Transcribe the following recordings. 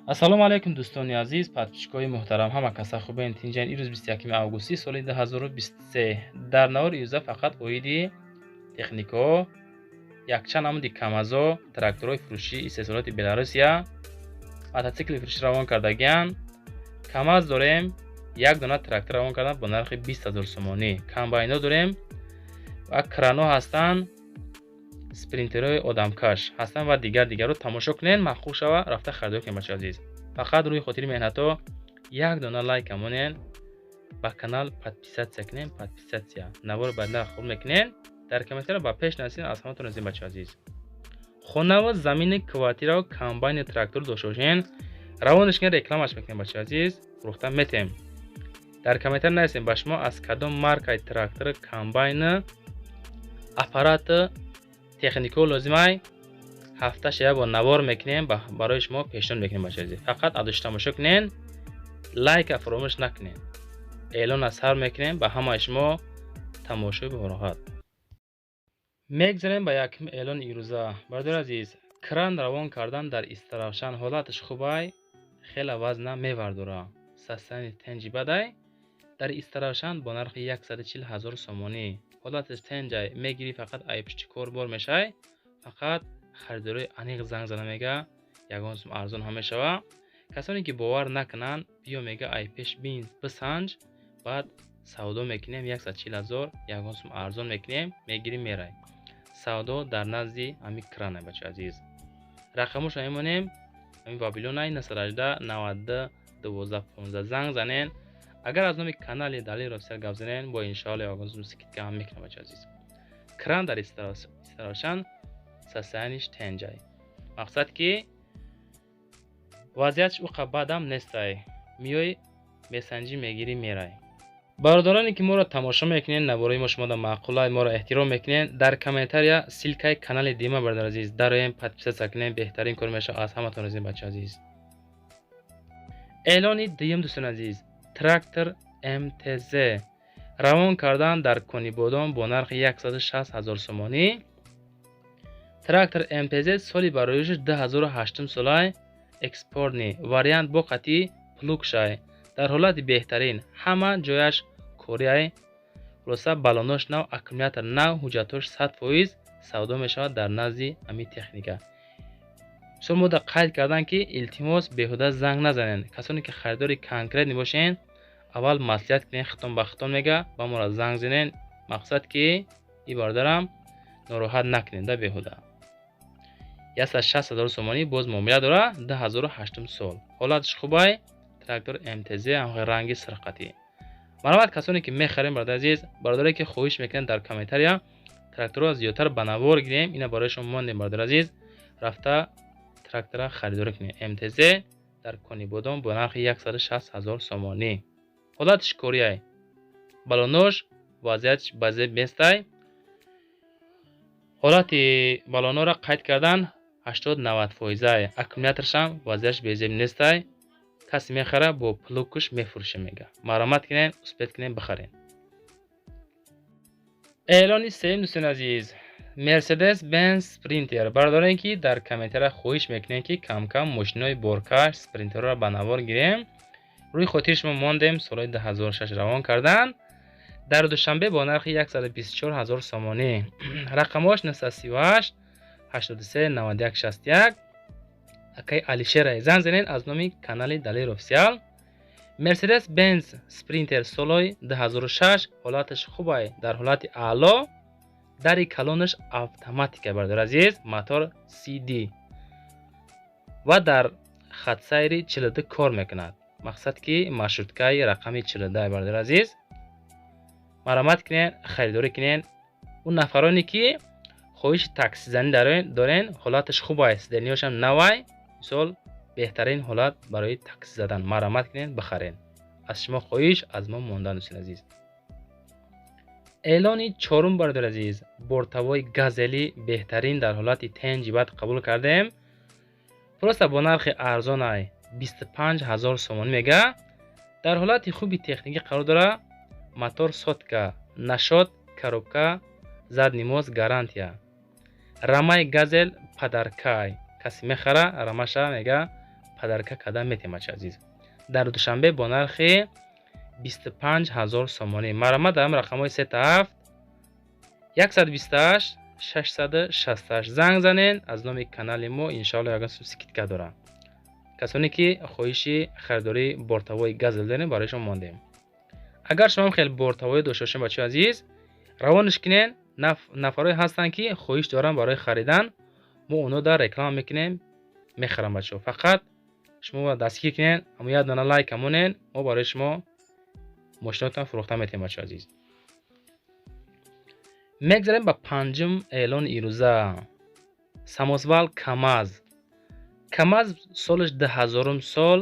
Ассалому алайкум, дӯстони азиз, подписчикои муҳтарам, ҳама каса хубен, тинҷан. Имрӯз 21 августи соли 2023. Дар навори имрӯза фақат оиди техникаҳо, якчанд намуди КамАЗо, тракторҳои фурӯшӣ истеҳсолоти Беларусия, мототсикли фурӯшӣ равон кардагианд. КамАЗ дорем, як дона трактор равон кардан бо нархи 20 000 сомонӣ. Комбайно дорем ва крано ҳастанд, спринтерҳои одамкаш ҳастанд ва дигар дигарро тамошо кунед, маъқул шава, рафта харидорӣ кунед. Бачаи азиз, фақат рӯи хотири меҳнатҳо як дона лайк амонен, ба канал подписаться кунем, подписаться, навори баъдина хуб мекунен, дар комментария ба пеш нависен. Аз ҳаматон розим. Бачаи азиз, хонаву замини, квартираву комбайни, трактор дошта бошен, равонаш кунед, рекламаш мекунем. Бачаи азиз, фурӯхта метем. Дар комментария нависем, ба шумо аз кадом маркаи трактор, комбайни, аппарати, техникао лозимай. Ҳафташа як бор навор мекунем, барои шумо пешниҳод мекунем. Бачаи азиз, фақат адоши тамошо кунен, лайка фаромӯш накунен. Эълона сар мекунем. Ба ҳамаи шумо тамошои бороҳат. Мегзарем ба якум эълони ирӯза. Бародари азиз, кран равон кардан дар Истаравшан. Ҳолаташ хубай, хеле вазна мевардора, состояние тенҷи бадай. Дар Истаравшан бо нархи 140 ҳазор сомонӣ. Ҳолаташ тенҷай, мегирӣ, фақат ай пишти кор бор мешавай. Фақат харидорои аниқ занг зада мега, ягон сум арзон ҳам мешава. Касоне ки бовар накунанд, биё, мега, ай пеш бин, бисанҷ, баъд савдо мекунем. 140 ҳазор, ягон сум арзон мекунем, мегирӣ, мерай. Савдо дар назди ҳамин крана. Бачаи азиз, рақамошро мемонем, ҳамин Вавилонай, 918 92 12 15. Занг занен, агар аз номи канали Далер Офисиал гап занен, бо иншоалло ягон сум скидка ҳам мекунам. Бачаи азиз, кран дар Истаравшан, состояниеш тенҷай, мақсад ки вазъиятш уқа бадам нестай. Миёй, месанҷӣ, мегирӣ, мерай. Бародароне ки моро тамошо мекунед, наворои мо шумода маъқулай, моро эҳтиром мекунед, дар комментария ссылкаи канали дима, бародар азиз, дароем, подписаться кунем, беҳтарин кор мешавад. Аз ҳаматон розим, бача азиз. Эълони дуюм, дӯстони азиз, трактор МТЗ равон кардан дар Конибодом бо нархи 160 ҳазор сомонӣ. Трактор МТЗ, соли бароишаш 2008 солай, экспортный вариант, бо қати плугшай, дар ҳолати беҳтарин, ҳама ҷояш кориай. Хулоса, баллонош нав, аккумулятор нав, ҳуҷҷатҳош 100%. Савдо мешавад дар назди ҳамин техника. Мисол, мода қайд кардан, ки илтимос, беҳуда занг назанед. Касоне ки харидори конкретный бошен, аввал маслиҳат кунед, хитон ба хитон, мега, ба моро занг занед. Мақсад ки и бародарам нороҳат накунед да беҳуда. 160 ҳазор сомонӣ боз муомила дора. 2008 сол, ҳолаташ хубай, трактор МТЗ, ранги сирқатӣ. Марҳамат, касоне ки мехарем, бародари азиз. Бародаре ки хоҳиш мекунед, дар комментария тракторро зиёдтар ба навор гирем, ина барои шумо мондем. Бародари азиз, рафта трактора харидорӣ кунед. МТЗ дар Конибодом бо нархи 160 ҳазор сомонӣ. Ҳолатиш кориай, балонош вазъиятш ба зеб нестай. Ҳолати балонора қайд кардан, 80-90 фоизай. Аккумуляторшам вазъиятш безеб нестай. Касе мехара, бо плугкуш мефурӯшем, мега. Марҳамат кунед, успеть кунед, бихаред. Эълони сеюм, дӯстони азиз, Мерседес Бенз Спринтер. Бародарое ки дар комментария хоҳиш мекунед, ки камкам мошинои боркаш, спринтерҳоро ба навор гирем, рӯи хотири шумо мондем. Солҳои 2006 равон кардан дар Душанбе бо нархи 124 ҳазор сомонӣ. Рақамҳош 938 83 91 61. Акаи Алишера занг занед аз номи канали Далер Офисиал. Мерседес Бенз Спринтер, солҳои 2006, ҳолаташ хубай, дар ҳолати аъло, дари калонаш автоматика, бародари азиз, мотор CD ва дар хатсайри 42 кор мекунад. Мақсад ки маршруткаи рақами 42. Бародари азиз, марҳамат кунед, харидорӣ кунед. Он нафароне ки хоҳиши таксизанӣ дорен, ҳолаташ хубай, сиденьяшам навай, мисол, беҳтарин ҳолат барои такси задан. Марҳамат кунед, бихаред. Аз шумо хоҳиш, аз мо мондан, дӯстони азиз. Эълони чорум, бародари азиз, бортовой Газели беҳтарин, дар ҳолати тенҷи бад қабул кардем, просто бо нархи арзонай, 25 ҳазор сомонӣ, мега. Дар ҳолати хуби техникӣ қарор дора, мотор сотка нашод, коробка задний мост, гарантия. Рамаи Газел падаркай. Касе мехара, рамаша, мега, Подарка карда метем, бача азиз. Дар Душанбе бо нархи 25 000 сомонӣ. Марҳамат, дар рақамҳои 777 128 668 занг занен. Аз номи канали мо, иншоалло, ягон сум скидка дорам. Касоне ки хоҳиши харидории бортовой Газел дорем, барои шумо мондем. Агар шумоам хеле бортовой дошта бошем, бачаҳои азиз, равонаш кунен. Нафарое ҳастанд, ки хоҳиш доранд барои харидан. Мо онҳо дар реклама мекунем, мехарам, бачаҳо. Фақат шумо дастгир кунен, амо як дона лайк монен, мо барои шумо мошинотон фурӯхта метем, бачаҳои азиз. Мегзарем ба панҷум эълони ирӯза. Самосвал Камаз. Камаз, солаш 2000-ум сол,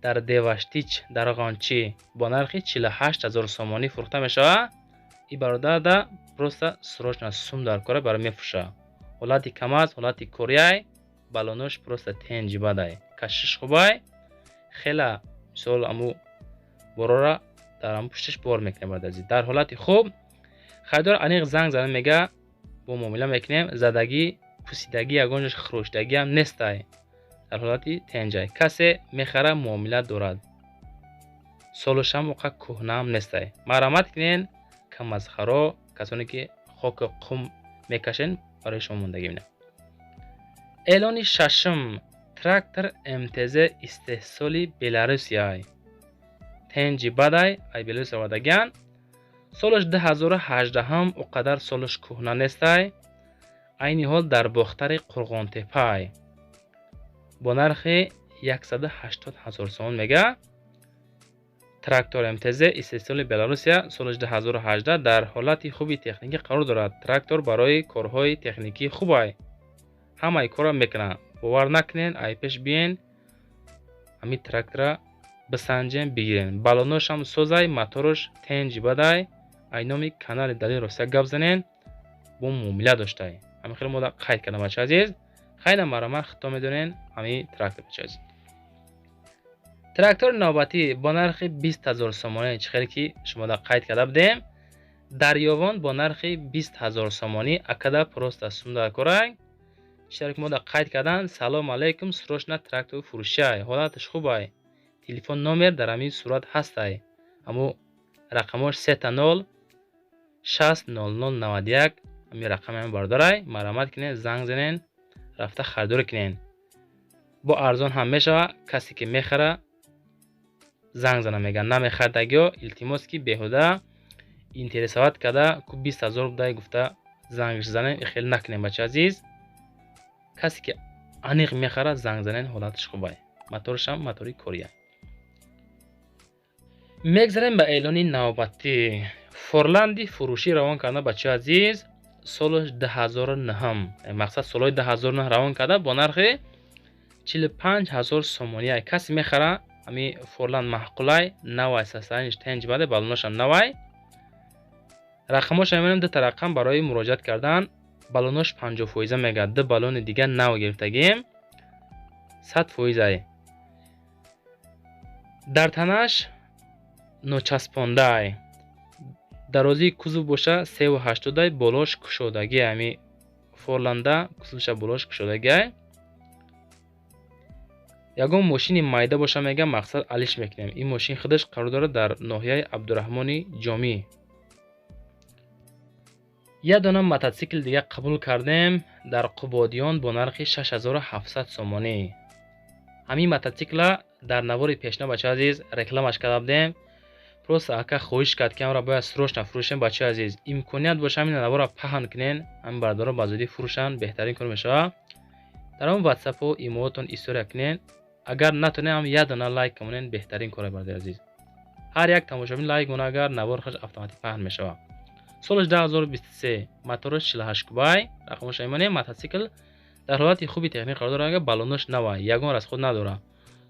дар Деваштич, дар Ғончӣ бо нархи 48 000 сомонӣ фурӯхта мешавад. И бародарда просто срочно сум дар кора, барои мефурӯша. Ҳолати Камаз ҳолати корияй, балонош просто тенҷи бадай, кашиш хубай, хела. Мисол, аму борора дар аму пушташ бор мекунем, бародари. Дар ҳолати хуб, харидор аниқ занг зада мега, бо муомила мекунем. Задагӣ, пусидагӣ, ягон ҷош хурӯшидагиам нестай, дар ҳолати тенҷай. Касе мехара, муомила дорад. Солушам оқа кӯҳнаам нестай. Марҳамат кунен, камазхаро, касоне ки хоку қум мекашен, барои шумо мондагӣ бинам. Эълони шашум: трактор МТЗ, истеҳсоли Беларусияй, тенҷи бадай, ай Беларус овардагиан. Солаш 2018-м, о қадар солаш кӯҳна нестай. Айни ҳол дар Бохтари Қурғонтепай бо нархи 180 ҳазор сомон мега. Трактор МТЗ, истеҳсоли Беларусия, соли 2018, дар ҳолати хуби техникӣ қарор дорад. Трактор барои корҳои техникӣ хубай, ҳамаи корро мекунад. Бовар накунен, ай пеш биен, ҳамин трактора бисанҷен, бигирен. Балоношам созай, мотораш тенҷи бадай. Ай номи канали Далели Ростия гап занен, бо муомила доштай. Ҳамин хеле мода қайд кардам, бача азиз. Хайна, марҳамат, хито медонен ҳамин трактор, бача азиз. Трактори навбатӣ бо нархи 20 000 сомонӣ, чӣ хеле ки шумода қайд карда будем, Дарёвон бо нархи 20 000 сомонӣ. Акада просто сум дар корай, чӣ ки мода қайд кардан. Салом алейкум, срочно трактор фурӯшиай, ҳолаташ хубай. Телефон номер дар ҳамин сурат ҳастай, аммо рақамош 000 60 00 91. Ҳамин рақами ҳамин бардорай. Марҳамат кунед, занг занен, рафта харидорӣ кунен. Бо арзон ҳам мешава. Касе ки мехара, занг зана мегӯяд. Намехардагиё, илтимос, ки беҳуда интересовать карда, ку 20 000 будай гуфта зангш занем, хеле накунем, бача азиз. Касе ки аниқ мехарад, занг занен. Ҳолаташ хубай, моторашам мотори кория. Мегзарем ба эълони навбатӣ. Форланди фурӯшӣ равон карда, бачаи азиз, соли 2009-м, мақсад, солҳои 2009 равон карда бо нархи 45 000 сомонӣ. Касе мехара, ҳами Форланд маъқулай, навай, состояниш тенҷ баде, балоношам навай. Рақамоша мебинем, дута рақам барои муроҷиат кардан. Балонош 50 фоиза мегӯяд, ду балони дигар нав гирифтагием, 100 фоизай. Дар танаш ночаспондаай. Дарозии кузов боша 3,80-ай, болош кушодагӣ. Ҳами Форланда кузовша болош кушодагиай. Ягон мошини майда боша, мегам, мақсад, алиш мекунем. Ин мошин худаш қарор дорад дар ноҳияи Абдураҳмони Ҷомӣ. Як дона мототсикл дига қабул кардем дар Қубодиён бо нархи 6700 сомонӣ. Ҳамин мототсикла дар навори пешина, бачаи азиз, рекламаш карда будем. Просто ака хоҳиш кард, ки ҳамро бояд срочно фурӯшем. Бачаи азиз, имконият боша, ҳамин наворро паҳн кунен, ҳамин бародаро ба зудӣ фурӯшанд, беҳтарин кор мешавад. Дар он ватсапу имоотон история кунен. Агар натонем, ҳам як дона лайк монен, беҳтарин кор, бародари азиз. Ҳар як тамошобин лайк мона, агар навор хаш автоматик паҳн мешавад. Солаш 2023, мотораш 48 кубай. Рақамоша имонем. Мототсикл дар ҳолати хуби техникӣ қарор дорад, балонош навай, ягон расход надорад,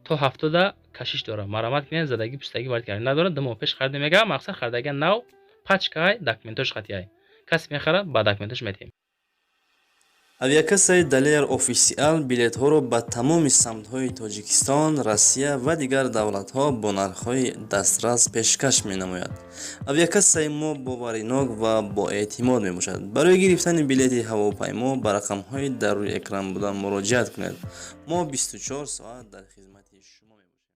то 70-а кашиш дорад. Марҳамат кунед, задагӣ, пустагӣ ворид карда надорад. 2 моҳ пеш харида мега, мақсад, харидага нав, пачкай, документош қатъияй. Касе мехарад, ба документош метиҳем. Авиакассаи «Далер Офисиал» билетҳоро ба тамоми самтҳои Тоҷикистон, Россия ва дигар давлатҳо бо нархҳои дастрас пешкаш менамояд. Авиакассаи мо боваринок ва боэътимод мебошад. Барои гирифтани билети ҳавопаймо ба рақамҳои дар рӯи экран буда муроҷиат кунед. Мо 24 соат дар хизмати шумо мебошем.